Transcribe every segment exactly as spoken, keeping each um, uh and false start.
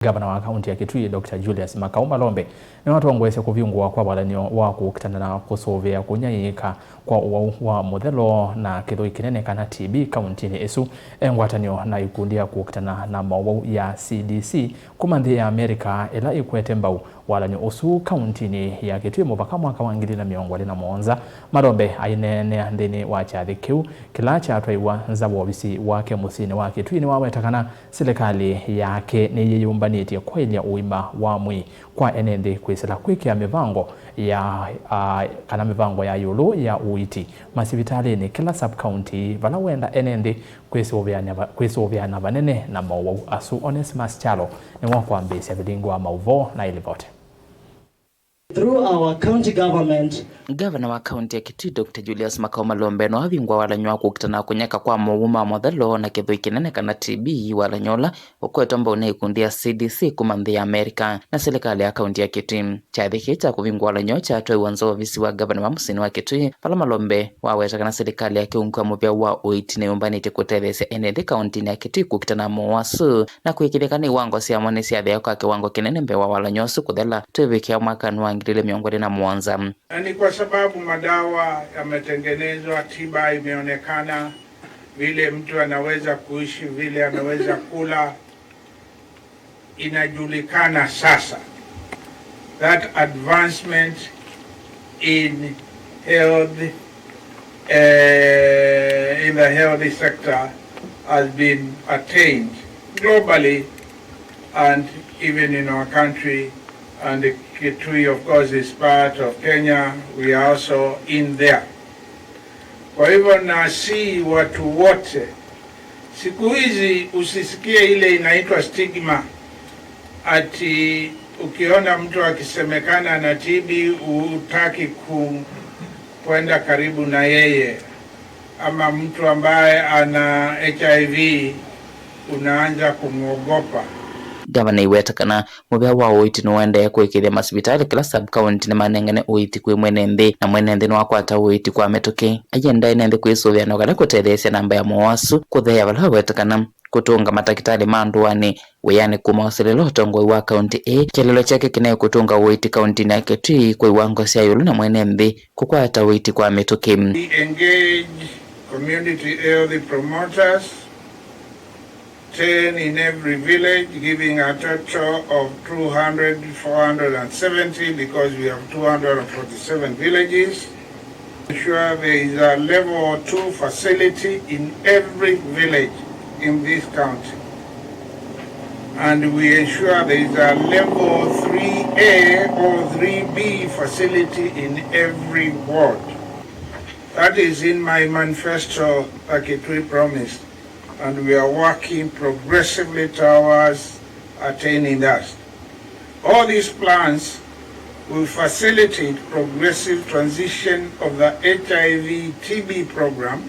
Ngavana wa kaunti ya Kitui, Doctor Julius Makau Malombe, nĩwatongoesye kũvingũwa kwa walany'o wa kũkitana na kũsũvĩa kũnyaĩĩka kwa ũwau wa mũthelo na kĩthũi kĩnene kana T B kauntinĩ ĩsu. E ngwatanĩo na ikundi ya kũkitana na mowau ya C D C kuma nthĩ ya Amerika, ĩla ĩkwete mbau walany'o ũsu kauntinĩ ya Kitui mũvaka mwaka wa ngili na mĩongo ĩlĩ na mũonza. Malombe aineenea nthĩnĩ wa kyathĩ kĩu kĩla kyatwaiwa nza wa ovisi wake mũsyĩnĩ wa Kitui, nĩwaweta kana silikalĩ yake nĩyĩyũmbanĩtye kwaĩlya ũima wa mwĩĩ kwa ene nthĩ kwĩsĩla kwĩkĩa mĩvango ya, ah, kana mĩvango ya ĩũlũ ya ũiiti masivitalĩnĩ kĩla sub-county, vala wenda ene nthĩ kwĩsũvĩana va-, kwĩsũvĩana vanene na mowau asu. Onesmus Kyalo nĩwakwambĩĩsya vilingi wa maũvoo na ĩlivoti. Through our county government. Ngavana wa kaunti ya Kitui, Doctor Julius Makau Malombe, no avingwa walany'o wa kũkitana na kũnyaka kwa mowau ma mũthelo na kĩthũi kĩnene kana T B, walany'o ũla ũkwetwa mbau nĩ ikundi ya C D C kuma nthĩ ya Amerika na silikalĩ ya kaunti ya Kitui. Kyathĩ kĩĩ kya kũvingwa walany'o kyatwaiwa nza wa ovisi wa ngavana wa mũsyĩnĩ wa Kitui, vala Malombe waweta kana silikalĩ yake ũngw'a mũvea wa ũiiti nĩyũmbanĩtye kũtetheesya ene nthĩ kauntinĩ ya Kitui kũkitana na mowau asu na kũĩkĩĩthya kana iwango syamo nĩsyathea kwa kĩwango kĩnene mbee wa walany'o ũsu kũthela twĩvĩkĩa mwakanĩ wa ngili ilĩ mĩongo ĩlĩ na mũonza. Na ni kwa sababu madawa yametengenezwa, tiba imeonekana, vile mtu anaweza kuishi, vile anaweza kula, inajulikana sasa. That advancement in health, eh, in the health sector has been attained globally and even in our country, and Kitui, of course, is part of Kenya. We are also in there. Kwa hivyo, nasihi watu wote, siku hizi usisikie ile inaitwa stigma, ati ukiona mtu akisemekana na T B hutaki ku-, kwenda karibu na yeye, ama mtu ambaye ana H I V unaanza kumwogopa. Ngavana aiweta kana mũvea wa ũiiti nũendee kũĩkĩĩthya masivitalĩ kĩla sub-county nĩmanengane ũiiti kwĩ mwene nthĩ, na mwene nthĩ nĩwakwata ũiiti kwa mĩtũkĩ. Aienda ene nthĩ kwĩsũvĩana o kana kũtetheesya namba ya mowau asu kũtheea, vala aweta kana kũtũnga matakĩtalĩ ma ndũanĩ wĩanĩ kuma ũsilĩla ũtongoi wa kaunti ĩĩ, kĩeleelo kyake kĩnaĩ kũtũnga ũiiti kauntinĩ ya Kitui kwa iwango sya ĩũlũ na mwene nthĩ kũkwata ũiiti kwa mĩtũkĩ. We engage community health promoters, ten in every village, giving a total of two hundred, four hundred and seventy, because we have two hundred and forty-seven villages. Ensure there is a level two facility in every village in this county. And we ensure there is a level three A or three B facility in every ward. That is in my manifesto, the Kitui Promise, and we are working progressively towards attaining that. All these plans will facilitate progressive transition of the H I V T B program,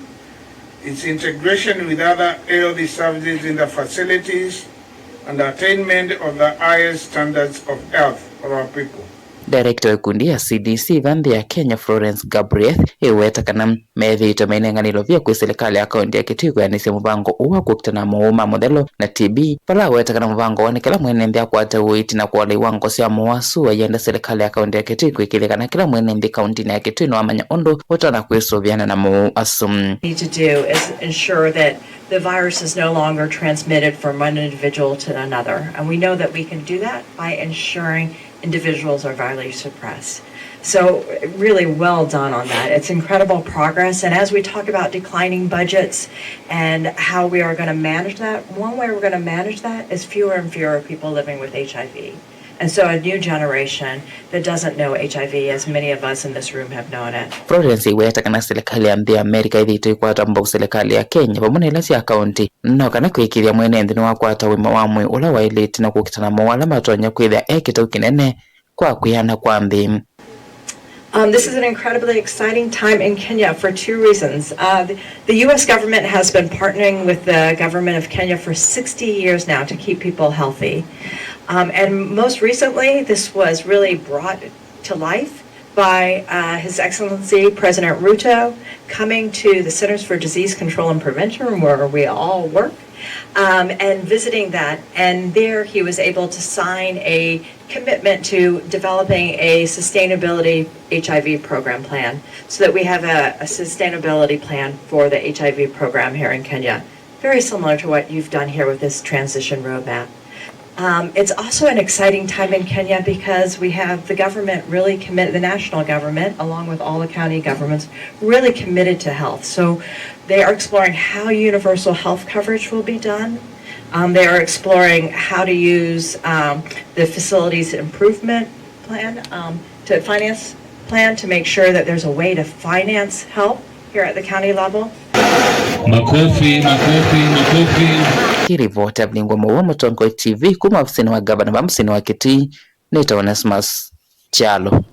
its integration with other health services in the facilities, and attainment of the highest standards of health for our people. Director wa ikundi ya C D C va nthĩ ya Kenya, Florence Gabriel, ĩweta kana methĩĩtwe mainenganĩlwe via kwĩ silikalĩ ya kaunti ya Kitui kwĩanĩsya mũvango ũũ wa kũkitana na mowau ma mũthelo na T B, vala aweta kana mũvango woo nĩ kĩla mwene nthĩ akwate ũiiti na kũola iwango sya mowau asu. Aienda silikalĩ ya kaunti ya Kitui kwĩkĩĩthya kana kĩla mwene nthĩ kauntinĩ ya Kitui nĩwamanya ũndũ ũtonya kwĩsũvĩana na mowau asu. Need to do is ensure that the virus is no longer transmitted from one individual to another. And we know that we can do that by ensuring individuals are virally suppressed. So, really well done on that. It's incredible progress. And as we talk about declining budgets and how we are going to manage that, one way we're going to manage that is fewer and fewer people living with H I V. And so a new generation that doesn't know H I V, as many of us in this room have known it. Florence aiweta kana silikalĩ ya nthĩ ya Amerika ĩthĩĩtwe ĩkwata mbau silikalĩ ya Kenya vamwe na ila sya kaunti, no kana kwĩkĩĩthya mwene nthĩ nĩwakwata ũima wa mwĩĩ ũla waĩlĩte na kũkitana na mowau ala matonya kwĩthĩa e kĩtau kĩnene kwa kwĩana kwa nthĩ. Um, this is an incredibly exciting time in Kenya for two reasons. Uh, the, the U S government has been partnering with the government of Kenya for sixty years now to keep people healthy. Um, and most recently, this was really brought to life by, uh, His Excellency President Ruto coming to the Centers for Disease Control and Prevention, where we all work, um, and visiting that. And there he was able to sign a commitment to developing a sustainability H I V program plan so that we have a, a sustainability plan for the H I V program here in Kenya, very similar to what you've done here with this transition roadmap. Um, it's also an exciting time in Kenya because we have the government really committed, the national government, along with all the county governments, really committed to health. So they are exploring how universal health coverage will be done. Um, they are exploring how to use um, the facilities improvement plan um, to finance plan to make sure that there's a way to finance health here at the county level. Makofi, makofi, makofi. Kĩrivoti ya Vilingwa Mũuo Mũtongoi T V kuma ofisini wa gavana va mũsyĩnĩ wa Kitui nĩtawa Onesmus Kyalo.